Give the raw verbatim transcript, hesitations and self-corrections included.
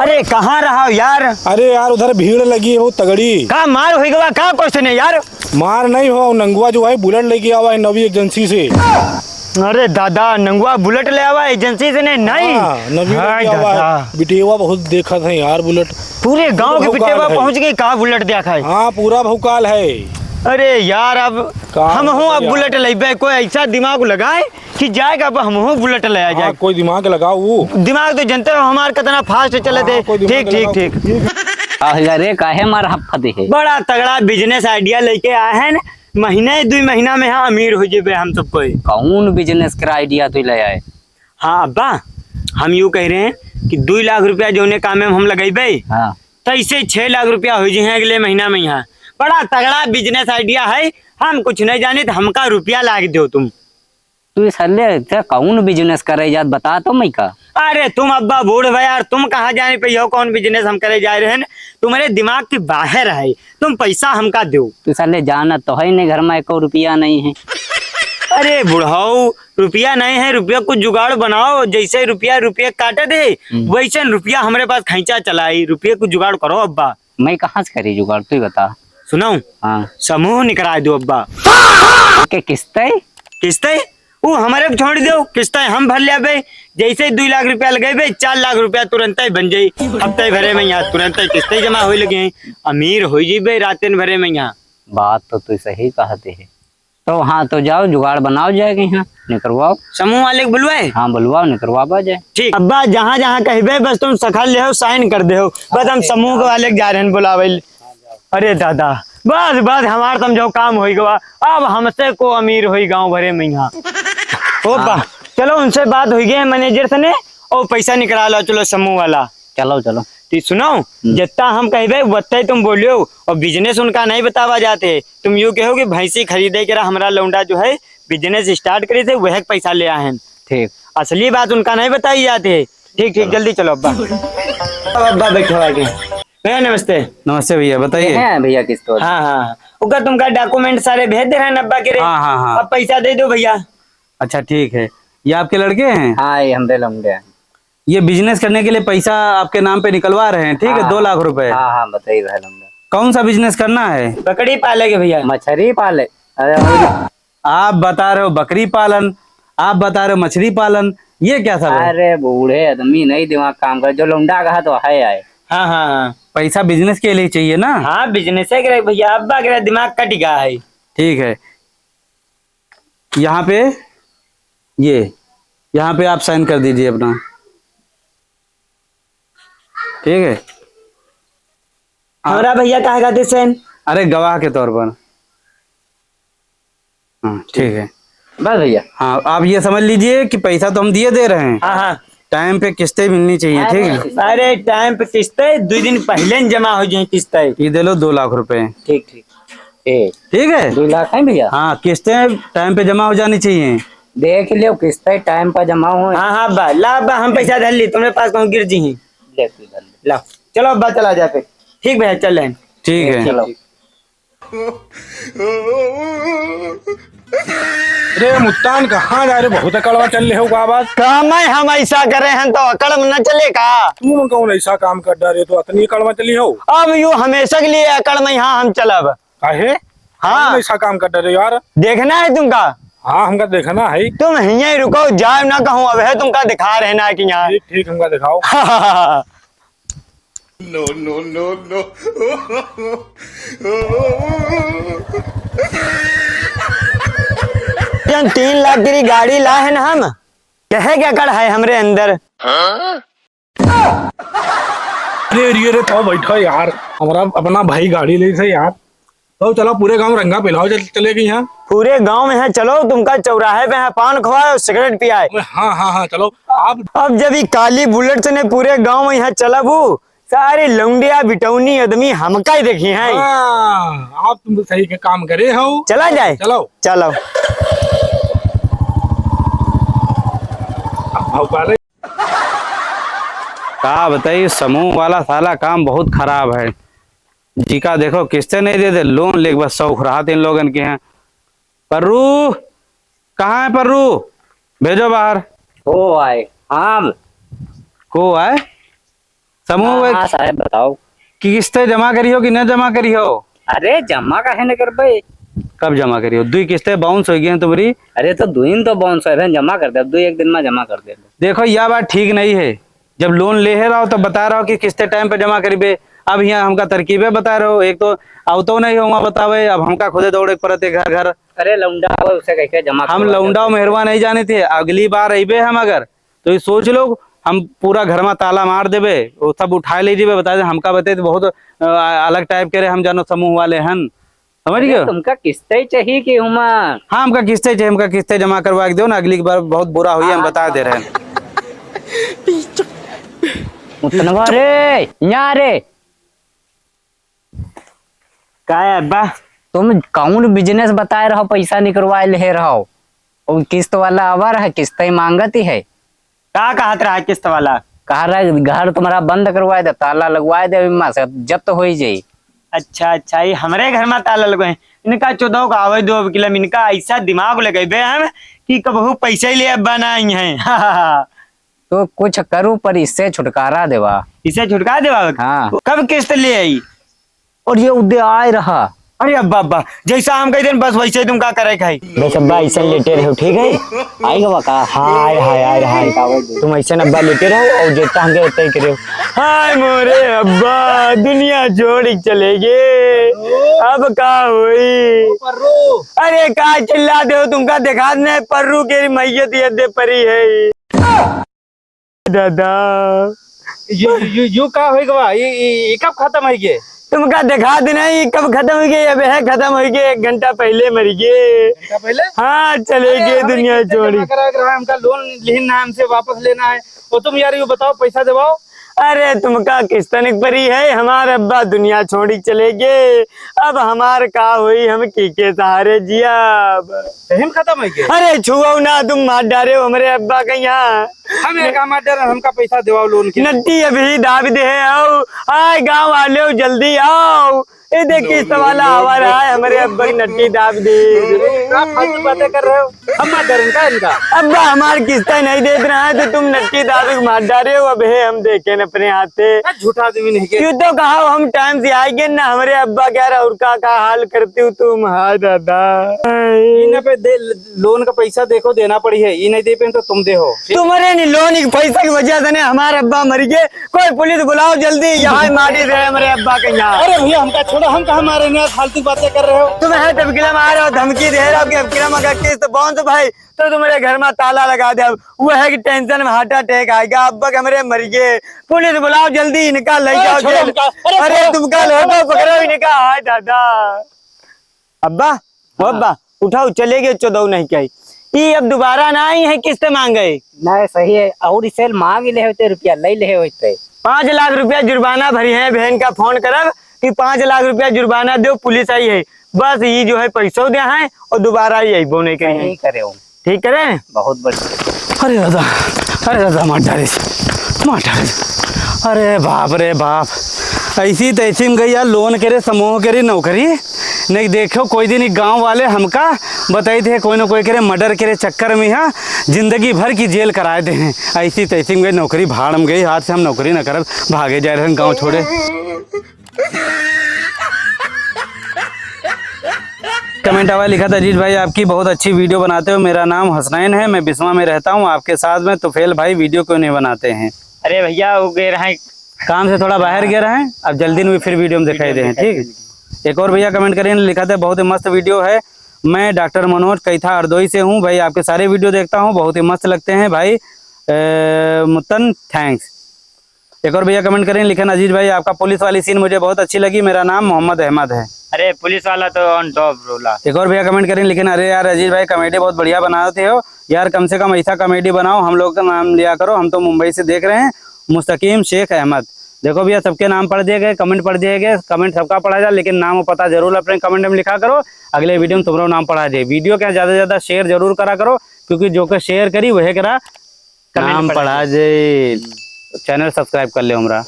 अरे, कहाँ रहा हो यार? अरे यार, उधर भीड़ लगी है बहुत तगड़ी। का मार होइ गवा का? कुछ नहीं यार। मार नहीं हो, नंगुआ जो है बुलेट लेके आवा है नवी एजेंसी से। अरे दादा, नंगुआ बुलेट ले आवा एजेंसी से? नहीं, नहीं। हाँ, नवी हाय लेके आवा है। दादा। बिटेवा बहुत देखत है यार बुलेट। पूरे गाँव के भौकाल बिटेवा है। पहुँच गई का बुलेट देखा है? हाँ, पूरा भौकाल है। अरे यार, अब का हम हूँ, अब यार? बुलेट लेबे, कोई ऐसा दिमाग लगाए कि जाएगा, अब हमहू बुलेट ले आ हाँ, जाए। कोई दिमाग लगाओ वो। दिमाग तो जनते हो हमार कितना फास्ट चलत हाँ, है। कोई दिमाग ठीक, ठीक, लगाओ। ठीक। ठीक। अरे, काहे मार हफ्फत है? बड़ा तगड़ा बिजनेस आइडिया लेके आए हैं न, महीने दुई महीना में यहाँ अमीर हो जेबे हम सब कोई। कौन बिजनेस के आइडिया तू ले आए? हाँ अब्बा, हम यूँ कह रहे हैं कि दुई लाख रुपया जौने काम में हम लगेबे, हाँ। तो इसे छह लाख रुपया हो जाए अगले महीना में यहाँ। बड़ा तगड़ा बिजनेस आइडिया है, हम कुछ नहीं जानित, हमका रुपया लाग दो तुम। तू ये साले, ते कौन बिजनेस करे जात, बता तो मैं का? अरे तुम अब्बा बूढ़ भा यार, तुम कहाँ जाने पे यो कौन बिजनेस हम करे जा रहे हैं? तुम्हारे दिमाग के बाहर है, तुम पैसा हमका दो। तू साले जानत तो है नहीं, घर में एको रुपया नहीं है। अरे बुढ़ऊ, रुपया नहीं है, रुपया कुछ जुगाड़ बनाओ, जैसे रुपया रुपया काटे दे, हम्म। वैसे रुपया हमरे पास खैंचा चलाई, रुपया कुछ जुगाड़ करो अब्बा। मैं कहाँ से करी जुगाड़, तू ही बता। सुनाऊं? हाँ। समूह निकराय दो अब्बा। के किस्ते? किस्ते? ऊ हमरे पे छोड़ दो, किस्ते हम भर लेबे। जैसे ही दुई लाख रुपया लगेबे, चार लाख रुपया तुरंते बन जाई। हफ्ते भरे में यहाँ तुरंते किस्ते जमा होए लगे हैं। अमीर हो जीबे रातन भरे में यहाँ। बात तो तू सही कहते है। तो हाँ, तो जाओ, जुगाड़ बनाओ जाएगा यहाँ, निकरवाओ। समूह वाले के बुलवाए? हाँ, बुलवाओ, निकरवाबा जाए। ठीक। अब्बा, जहाँ जहाँ कहबे, बस तुम सखा ले हो, साइन कर दे हो। बस हम समूह के वाले के जा रहे हैं बुलावे। अरे दादा, बस, बस, हमार समझो काम होई गवा। अब हमसे को अमीर होई गाँव भरे में यहाँ। ओ बा, हाँ। चलो, उनसे बात होई गई है मैनेजर से ने, और पैसा निकला लो, चलो समूह वाला। चलो, चलो। तो सुनो, हम्म। जितना हम कहबे, उतना ही तुम बोलियो। और बिजनेस उनका नहीं बतावा जाते। तुम यूँ कहो कि भैंसी खरीदे के रहा, हमरा लौंडा जो है, बिजनेस स्टार्ट करे थे, वह के पैसा ले आए हैं। ठीक। असली बात उनका नहीं बताई जाते। ठीक, ठीक, चलो। जल्दी चलो अब्बा। अब अब्बा बैठो आगे। भैया नमस्ते। नमस्ते भैया, बताइए। हैं भैया किस्त वाले? हाँ, हाँ, हाँ। ओकर तुमका डॉक्यूमेंट सारे भेज दे रहे हैं अब्बा के रे। हाँ, हाँ, हाँ। अब पैसा दे दो भैया। अच्छा, ठीक है। ये आपके लड़के हैं? हाँ, ये हमरे लौंडे हैं। ये बिजनेस करने के लिए पैसा आपके नाम पे निकलवा रहे हैं, ठीक है, हाँ, दो लाख रुपए। हाँ, हाँ, बताइए भाई लौंडा। कौन सा बिजनेस करना है? बकरी पाले के भैया। मछली पाले? अरे, आप बता रहे हो बकरी पालन, आप बता रहे हो मछली पालन, ये क्या सब है? अरे बूढ़े आदमी नहीं दिमाग काम करे, जो लौंडा कहा तो है आए। हाँ, हाँ, हाँ। पैसा बिजनेस के लिए चाहिए ना? हाँ, बिजनेस है करे भैया, अब्बा के दिमाग कट गया है। ठीक है, यहाँ पे, ये, यहाँ पे आप साइन कर दीजिए अपना, ठीक है? हाँ। हमरा भैया काहे खातिर साइन? अरे, गवाह के तौर पर। हाँ, ठीक है। बस भैया। हाँ, आप ये समझ लीजिए कि पैसा तो हम दिए दे रहे हैं। हाँ, हाँ। टाइम पे किस्तें मिलनी चाहिए, ठीक है? अरे, टाइम पे किस्तें, दो दिन पहले न जमा हो जाए किस्तें। ये दे लो दो लाख रुपए। ठीक, ठीक। ए, ठीक है? दो लाख है भैया? हाँ, किस्तें टाइम पे जमा हो जानी चाहिए। देख लियो, किस्तें टाइम पे जमा हो। हाँ, हाँ, बा, ला, बा, हम पैसा धर ली, तुम्हारे पास कौन गिर जी हैं? ले, तू धर ले। ला, चलो, अब्बा, चला जाते। ठीक भैया, चल रहे हैं। ठीक है। चलो। रे मुत्तान, कहाँ जा रहे? बहुत अकड़वा चल रहे हो का बात? काम है, हम ऐसा करे हैं तो अकड़ में न चले का? तू में कौन ऐसा काम कर डारे तो अतनी अकड़वा चली हो? अब यू हमेशा के लिए अकड़ में यहाँ हम चलब। काहे? हाँ। कौन ऐसा काम कर डारे यार? देखना है तुमका? हाँ, हमका देखना है। तुम यहीं रुको, जाओ ना कहूँ, अब है तुमका दिखा रहे ना कि यहाँ। ठीक, ठीक, हमका दिखाओ। No, no, no, no। जन तीन लाख की गाड़ी ला है ना हम, कहे क्या कड़ है हमरे अंदर? अरे, अरे, अरे, तो बैठो यार, हमारा अपना भाई गाड़ी ले से यार। तो चलो, पूरे गांव रंगा पिलाओ, चल, चले गई यहाँ। पूरे गांव में है, चलो, तुमका चौराहे पे है, पान खवाए और सिगरेट पियाए। हाँ, हाँ, हाँ, चलो। आप अब जब ये काली बुलेट से ने पूरे गांव में यहाँ चलब, सारे लौंडिया बिटौनी आदमी हमका ही देखी हैं। हाँ, आप तुम तो सही के काम करे हो। चला जाए? चलो। चलो। अब भौकाले का बताई, समूह वाला साला काम बहुत खराब है। जिका देखो किस्तें नहीं दे दे, लोन लेके बस शौक रहा इन लोगन के हैं। पर्रू, कहाँ है पर्रू? भेजो बाहर। को आए? हम। को आए? समूह हाँ, हाँ, साहब, बताओ। कि किस्तें जमा करिहो कि न जमा करिहो? अरे, जमा काहे न करबे? कब जमा करिहो? दुई किस्तें bounce होइ गए हैं तुम्हरी। अरे, तो दुइन तो bounce होइ गए हैं, जमा कर दे, अब दुई एक दिन में जमा कर दे। देखो, यह बात ठीक नहीं है। जब loan लेहे रहो, तब बता रहो कि किस्तें time पे जमा करिबे। अब यहाँ हमका तरकीबें बता रहो, एक तो आवतो नहीं हो वहाँ बतावे, अब हमका खुदे दौड़े के पड़त है घर घर। अरे, लौंडा हो, उसे कैसे जमा हम करवा लौंडा देते? मेहरवा नहीं जाने थे, अगली बार अइबे हम अगर तो ये सोच लो, हम पूरा घर में ताला मार देबे, वो सब उठाए ले जेबे, बता दे, हमका बते तो बहुत, अ, अलग type के रहे, हम जानो समूह वाले हन, समझ अरे, गयो? तुमका किस्तें चाहिए कि हुमा? हाँ, हमका किस्तें चाहिए, हमका किस्तें जमा करवा के दो ना, अगली बार बहुत बुरा हुई, हम हाँ। बता दे रहे हैं। उतनवा रे, यहाँ रे। का है अब्बा? तुम कौन business बताए रहो, पैसा निकलवाए ले रहो? वो किस्त वाला आवा रहा, किस्तें मांगत ही है। का कहत रहा किस्त वाला? कह रहा, "घर तुम्हारा बंद करवाए दे, ताला लगवाए दे, इम्मा से जब्त होई जाई।" अच्छा, अच्छा, ये हमरे घर में ताला लगवाए हैं। इनका चोदौ का आवे दो, अब किलम इनका ऐसा दिमाग लगेबे हम कि कबहू पैसा ही ले अब्बा ना आई हैं। तो कुछ करू, पर इससे छुटकारा देवा। इससे छुटकारा देवा? हाँ। कब किस्त ले आई? और ये उद्दे आए रहा। अरे अब्बा, अब्बा, जैसा हम कह देन, बस वैसे ही तुम का करे खाई। बस अब्बा, ऐसा लेटे रहो, ठीक है? आई गवा का? हाँ, आए, हाय, आए, हाय। तुम ऐसे न अब्बा लेटे रहो और जितना हम कहते करो। हाय मोरे अब्बा, दुनिया छोड़ के चले गए, अब का होई? अरे का चिल्ला दे हो, तुमका देखा नहीं, पर्रू के मैयत ये दे परी है। दादा। यू, यू, यू, यू का होई गवा? ई, ई, ई कब खत्म होई गे? तुमका देखा दे नहीं, ई कब खत्म होई गे? अब है खत्म होई गे, एक घंटा पहले मरी गे। घंटा पहले? हाँ, चले अरे, गे हम दुनिया एक छोड़ी। जमा करा के रहा, हमका loan लिहिन ना, हमसे वापस लेना है। ओ तुम यार, यू बताओ, पैसा देवाओ। अरे, तुमका किस्तन के परी है, हमार अब्बा दुनिया छोड़ी चले गे। अब हमार का होई, हम की के सहारे जिया अब? सही में खत्म होई गे? अरे, छुओ ना, तुम मार डारे हो हमरे अब्बा के यहाँ। हम एक हमार डर, हमका पैसा देवाओ loan के। नट्टी अभी दाब दे है, आओ, आए गाँव वाले हो, जल्दी आओ। ए देख, किस्त वाला आवा रहा है, हमरे अब्बा की नट्टी दाब दे। अरे, का फालतू बातें कर रहे हो? हम मार डारे का इनका? अब्बा, हमार किस्त नहीं देत रहा है, तो तुम नट्टी दाब के मार डारे हो। अब हे, हम देखे न अपने हाथे। ए, झूठा आदमी नहीं के। क्यों तो कहा, हम time से आए गे ना, हमरे अब्बा क्या रहा, और का, का हाल करती हो तुम, हाय दादा। इन पे दे, loan का पैसा देखो, देना पड़ी है, ई नहीं दे पे तो तुम दे हो। तुम्हारे नहीं loan के पैसा की वजह से ने हमारे अब्बा मर गए। कोई पुलिस बुलाओ जल्दी, यहाँ मारी रहे हमारे अब्बा के यहाँ। अरे भैया, हमका छोड़ो, हम कहाँ मारे हैं, फालतू बातें कर रहे हो। तुम है तब किला मार रहे हो, धमकी दे रहे हो कि अब किला मगर किस्त bounce भाई, तो तुम्हारे घर में ताला लगा दे। अब वो है कि tension में heart attack आएगा, अब्बा के हमरे मर गए। पुलिस बुलाओ जल्दी, इनका ले अरे जाओ छोड़ो जेल। हमका, अरे अरे छोड़ो। तुमका ले जाओ, पकड़ो इनका, हाय दादा। अब्बा, ओ हाँ। अब्बा, उठाओ, चले गए चोदौ नहीं कही। ई अब दोबारा ना आई है किस्त मांगे। नहीं, सही है, और इसे मांग ले होते रुपया, ले ले होते। पाँच लाख रुपया जुर्माना भरी है, बहन का फोन करब कि पाँच लाख रुपया जुर्माना दो, पुलिस आई है। बस ये जो है पैसों दे हैं और दोबारा ही अइबो नहीं करी है। सही करे हो। ठीक करे? बहुत बढ़िया। अरे दादा, अरे दादा, मार डारे से, मार डारे से। अरे बाप रे बाप, ऐसी तैसी में गई यार, loan करे, समूह करे, नौकरी। नहीं देखो, कोई दिन ई गाँव वाले हमका बताई थे, कोई ना कोई करे murder करे चक्कर में यहाँ जिंदगी भर की जेल कराए दे हैं। ऐसी तैसी में गई नौकरी, भाड़ में गई, हाथ से हम नौकरी न करब, भागे जाए रहन गाँव छोड़े। Comment आवा लिखा था, "अजीज भाई, आपकी बहुत अच्छी video बनाते हो। मेरा नाम हसनैन है, मैं बिस्वा में रहता हूँ। आपके साथ में तुफेल भाई video क्यों नहीं बनाते हैं?" अरे भैया, वो गए रहे काम से, थोड़ा बाहर गए रहे, अब जल्दी में फिर video में दिखाई दे हैं, ठीक है? एक और भैया comment करें, लिखा था, "बहुत ही मस्त video है। मैं डॉक्टर मनोज कैथा हरदोई से हूँ। भाई, आपके सारे video देखता हूँ, बहुत ही मस्त लगते हैं भाई। ए, मुतन, thanks।" एक और भैया comment करें, लिखेन, "अजीज भाई, आपका पुलिस वाली scene मुझे बहुत अच्छी लगी। मेरा नाम मोहम्मद अहमद है।" अरे, पुलिस वाला तो on top रोला। एक और भैया comment करें, लिखेन, "अरे यार, अजीज भाई, comedy बहुत बढ़िया बनाते हो यार, कम से कम ऐसा comedy बनाओ, हम लोग का नाम लिया करो, हम तो मुंबई से देख रहे हैं, मुस्तकीम शेख अहमद।" देखो भैया, सबके नाम पढ़ दिए गए, comment पढ़ दिए गए, comment सबका पढ़ा जाए, लेकिन नाम और पता जरूर अपने comment में लिखा करो। अगले video में तुम्हारा नाम पढ़ा जाए। Video का ज्यादा से ज्यादा share जरूर करा करो, क्योंकि जो के share करी, वही करा comment नाम पढ़ा पढ़ा जाए। जाए। Channel subscribe कर ले हमरा।